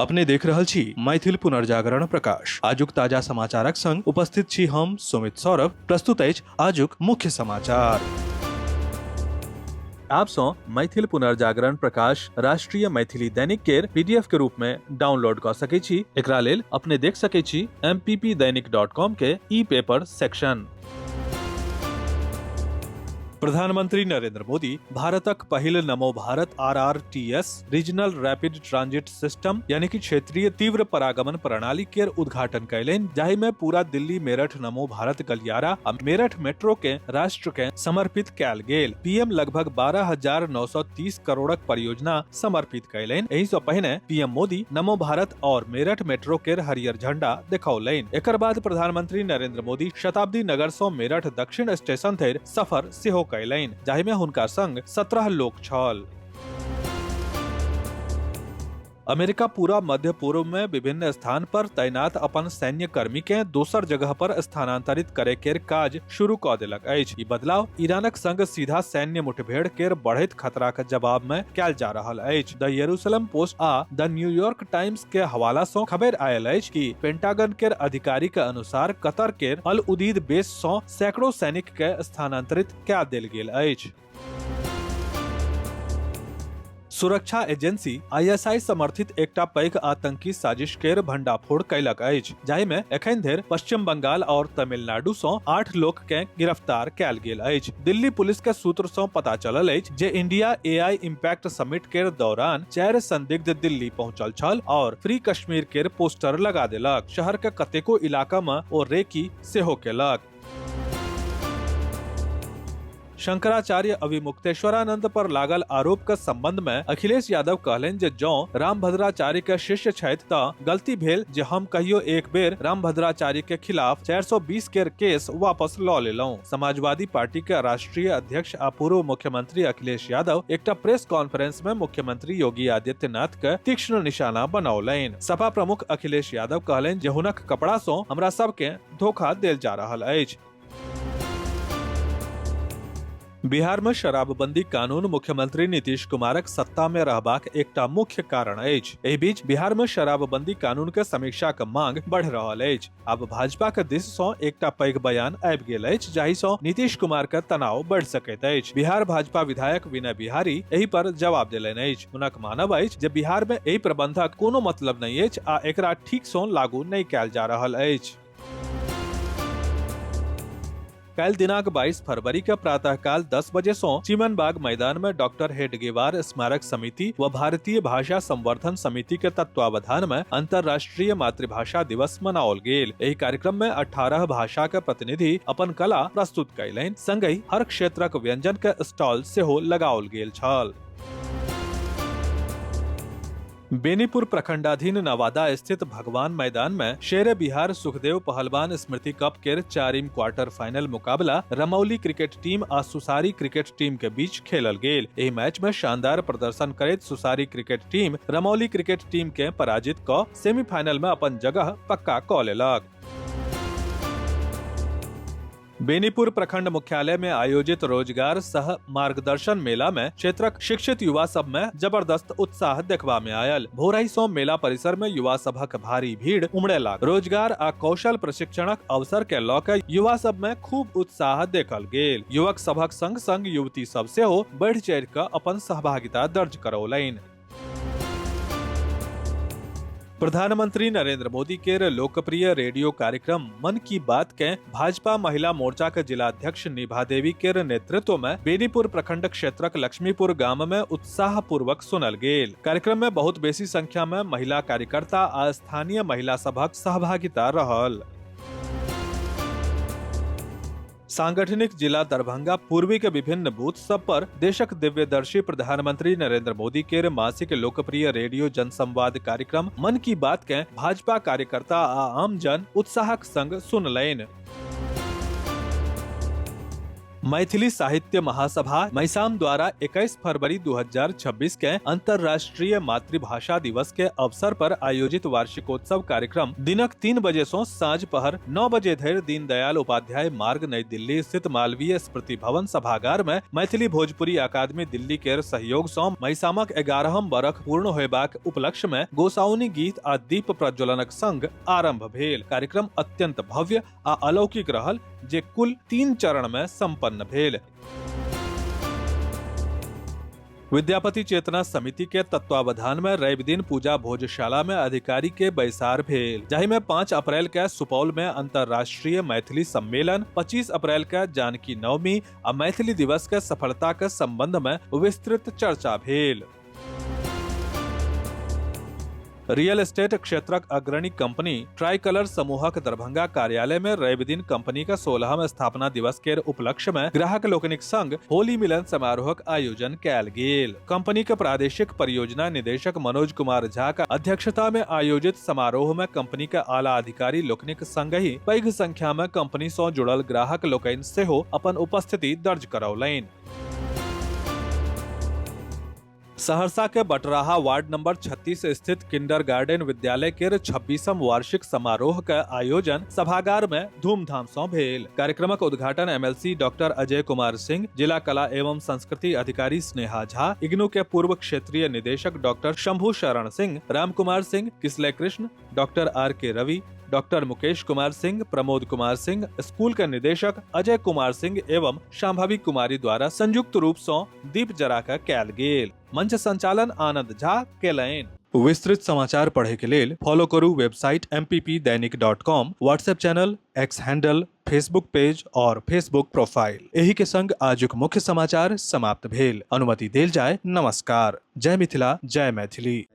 अपने देख रहल छी मैथिल पुनर्जागरण प्रकाश। आजुक ताजा समाचारक संग उपस्थित छी हम सुमित सौरभ। प्रस्तुत अछि आजुक मुख्य समाचार। आप सँ मैथिल पुनर्जागरण प्रकाश राष्ट्रीय मैथिली दैनिक केर पीडीएफ के रूप में डाउनलोड कऽ सकै छी। एकरा लेल अपने देख सकै छी mppdainik.com के ई पेपर सेक्शन। प्रधानमंत्री नरेंद्र मोदी भारतक पहिल Namo Bharat RRTS regional rapid transit system यानी कि क्षेत्रीय तीव्र परागमन प्रणाली केर उद्घाटन कयलनि, जाहि में पूरा दिल्ली मेरठ नमो भारत गलियारा आ मेरठ मेट्रो के राष्ट्र के समर्पित कयल गेल। पीएम लगभग 12,930 करोड़क परियोजना समर्पित कयलनि। एहि सँ पहिने पीएम मोदी नमो भारत और मेरठ मेट्रो केर हरियर झंडा देखौलनि। एकर बाद प्रधानमंत्री नरेंद्र मोदी शताब्दी नगर सँ मेरठ दक्षिण स्टेशन धरि सफर सेहो कयलनि, जाहि मे हुनका संग 17 लोक छल। अमेरिका पूरा मध्य पूर्व में विभिन्न स्थान पर तैनात अपन सैन्य कर्मी के दोसर जगह पर स्थानांतरित करे केर काज शुरू क देलक अछि। ई बदलाव ईरानक संग सीधा सैन्य मुठभेड़ केर बढ़ैत खतराक जवाब में कयल जा रहल अछि। द यरूशलेम पोस्ट आ द न्यूयॉर्क टाइम्स के हवाला सँ खबर आयल अछि कि पेंटागन केर अधिकारी के अनुसार कतर केर अल उदीद बेस सँ सैकड़ों सैनिक के स्थानांतरित कय देल गेल अछि। सुरक्षा एजेंसी आईएसआई समर्थित एकटा पैघ आतंकी साजिश केर भंडाफोड़ कयलक अछि, जाहि मे एखन धरि पश्चिम बंगाल और तमिलनाडु सँ 8 लोक के गिरफ्तार कयल गेल अछि। दिल्ली पुलिस के सूत्र सँ पता चलल अछि जे इंडिया एआई इम्पैक्ट समिट केर दौरान 4 संदिग्ध दिल्ली पहुंचल छल और फ्री कश्मीर केर पोस्टर लगा देलक। शहर के कतेको इलाका मे ओ रेकी सेहो केलक। शंकराचार्य अविमुक्तेश्वरानंद पर लागल आरोप के संबंध में अखिलेश यादव कहलनि जे जौं रामभद्राचार्य के शिष्य छथि त गलती भेल जे हम कहियो एक बेर रामभद्राचार्य के खिलाफ 420 केर केस वापस ल लेलहुं। समाजवादी पार्टी के राष्ट्रीय अध्यक्ष आ पूर्व मुख्यमंत्री अखिलेश यादव एकटा प्रेस कॉन्फ्रेंस में मुख्यमंत्री योगी आदित्यनाथ के तीक्ष्ण निशाना बनौलनि। सपा प्रमुख अखिलेश यादव कहलनि जे हुनक कपड़ा सँ हमरा सबके धोखा देल जा रहल अछि। बिहार में शराबबंदी कानून मुख्यमंत्री नीतीश कुमारक सत्ता में रहबाक एकटा मुख्य कारण अछि। एहि बीच बिहार में शराबबंदी कानून के समीक्षा के मांग बढ़ रहल अछि। आब भाजपा के दिस सँ एकटा पैघ बयान आबि गेल अछि, जाहि सँ नीतीश कुमार के तनाव बढ़ि सकैत अछि। बिहार भाजपा विधायक विनय बिहारी एहि पर जवाब देलनि अछि। हुनक मानब अछि जे बिहार में एहि प्रबंधक कोनो मतलब नहि अछि आ एकरा ठीक सँ लागू नहि कयल जा रहल अछि। काल्हि दिनांक 22 फरवरी के प्रातःकाल 10 बजे से चिमनबाग मैदान में डॉक्टर हेडगेवार स्मारक समिति व भारतीय भाषा संवर्धन समिति के तत्वावधान में अंतर्राष्ट्रीय मातृभाषा दिवस मनाओल गेल। एहि कार्यक्रम में 18 भाषा के प्रतिनिधि अपन कला प्रस्तुत कयलनि, संगहि हर क्षेत्रक व्यंजन के स्टॉल सेहो लगाओल गेल छल। बेनीपुर प्रखंडाधीन नवादा स्थित भगवान मैदान में शेर बिहार सुखदेव पहलवान स्मृति कप केर चारिम क्वार्टर फाइनल मुकाबला रमौली क्रिकेट टीम आ सुसारी क्रिकेट टीम के बीच खेलल गेल। एहि मैच में शानदार प्रदर्शन करैत Susari cricket team Ramauli cricket team के पराजित क सेमीफाइनल में अपन जगह पक्का क लेलक। बेनीपुर प्रखंड मुख्यालय में आयोजित रोजगार सह मार्गदर्शन मेला में क्षेत्रक शिक्षित युवा सब में जबरदस्त उत्साह देखबा में आयल। भोरही सं मेला परिसर में युवा सभक भारी भीड़ उमड़े लागल। रोजगार आ कौशल प्रशिक्षणक अवसर के ल के युवा सब में खूब उत्साह देखल गेल। युवक सभक संग संग युवती सब सेहो बढ़ि चढ़ि क अपन सहभागिता दर्ज करौलनि। प्रधानमंत्री नरेंद्र मोदी के लोकप्रिय रेडियो कार्यक्रम मन की बात के भाजपा महिला मोर्चा के जिलाध्यक्ष निभा देवी के नेतृत्व में बेनीपुर प्रखंड क्षेत्रक लक्ष्मीपुर गाम में उत्साह पूर्वक सुनल गेल। कार्यक्रम में बहुत बेसी संख्या में महिला कार्यकर्ता आ स्थानीय महिला सभक सहभागिता रहल। सांगठनिक जिला दरभंगा पूर्वी के विभिन्न बूथ सब पर देशक दिव्यदर्शी प्रधानमंत्री नरेंद्र मोदी के मासिक लोकप्रिय रेडियो जनसंवाद कार्यक्रम मन की बात के भाजपा कार्यकर्ता आ आमजन उत्साहक संग सुनलनि। मैथिली साहित्य महासभा मैसाम द्वारा 21 फरवरी 2026 के अंतर्राष्ट्रीय मातृभाषा दिवस के अवसर पर आयोजित वार्षिकोत्सव कार्यक्रम दिनक 3 बजे सौ साँझ पहर 9 बजे धरि दीनदयाल उपाध्याय मार्ग नई दिल्ली स्थित मालवीय स्मृति भवन सभागार में मैथिली भोजपुरी अकादमी दिल्ली के सहयोग सौ मैसामक 11 बरख पूर्ण होयबाक उपलक्ष्य में गोसाउनी गीत आ दीप प्रज्वलनक संग आरंभ भेल। कार्यक्रम अत्यंत भव्य आ अलौकिक रहल, जे कुल 3 चरण में संपन्न भेल। विद्यापति चेतना समिति के तत्वावधान में रवि दिन पूजा भोजशाला में अधिकारी के बैसार भेल, जाहि में 5 अप्रैल के सुपौल में अंतर्राष्ट्रीय मैथिली सम्मेलन, 25 अप्रैल के जानकी नवमी आ मैथिली दिवस के सफलता के संबंध में विस्तृत चर्चा भेल। रियल एस्टेट क्षेत्रक अग्रणी कंपनी ट्राइकलर समूहक दरभंगा कार्यालय में रवि दिन कंपनी का 16वां स्थापना दिवस के उपलक्ष्य में ग्राहक लोकनिक संग होली मिलन समारोहक आयोजन कयल गेल। कंपनी के प्रादेशिक परियोजना निदेशक मनोज कुमार झा का अध्यक्षता में आयोजित समारोह में कंपनी के आला अधिकारी लोकनिक संग ही पैघ संख्या में कंपनी सं जुड़ल ग्राहक लोकनि सेहो अपन उपस्थिति दर्ज करौलनि। सहरसा के बटराहा वार्ड नंबर 36 स्थित किंडर गार्डन विद्यालय के 26 वार्षिक समारोह के आयोजन सभागार में धूमधाम से भेल। कार्यक्रमक उद्घाटन एमएलसी डॉक्टर अजय कुमार सिंह, जिला कला एवं संस्कृति अधिकारी स्नेहा झा, इग्नू के पूर्व क्षेत्रीय निदेशक doctor Shambhu Sharan Singh, Ram Kumar Singh, Kislay Krishna, doctor R K Ravi, doctor Mukesh Kumar Singh, Pramod Kumar Singh, school के निदेशक अजय कुमार सिंह एवं शांभवी कुमारी द्वारा संयुक्त रूप से दीप जरा के कैल गेल। मंच संचालन आनंद झा केलनि। विस्तृत समाचार पढ़े के लेल फॉलो करू website mppdainik.com, WhatsApp channel, X handle, Facebook page और फेसबुक प्रोफाइल। एही के संग आजुक मुख्य समाचार समाप्त भेल। अनुमति देल जाय। नमस्कार। जय मिथिला, जय मैथिली।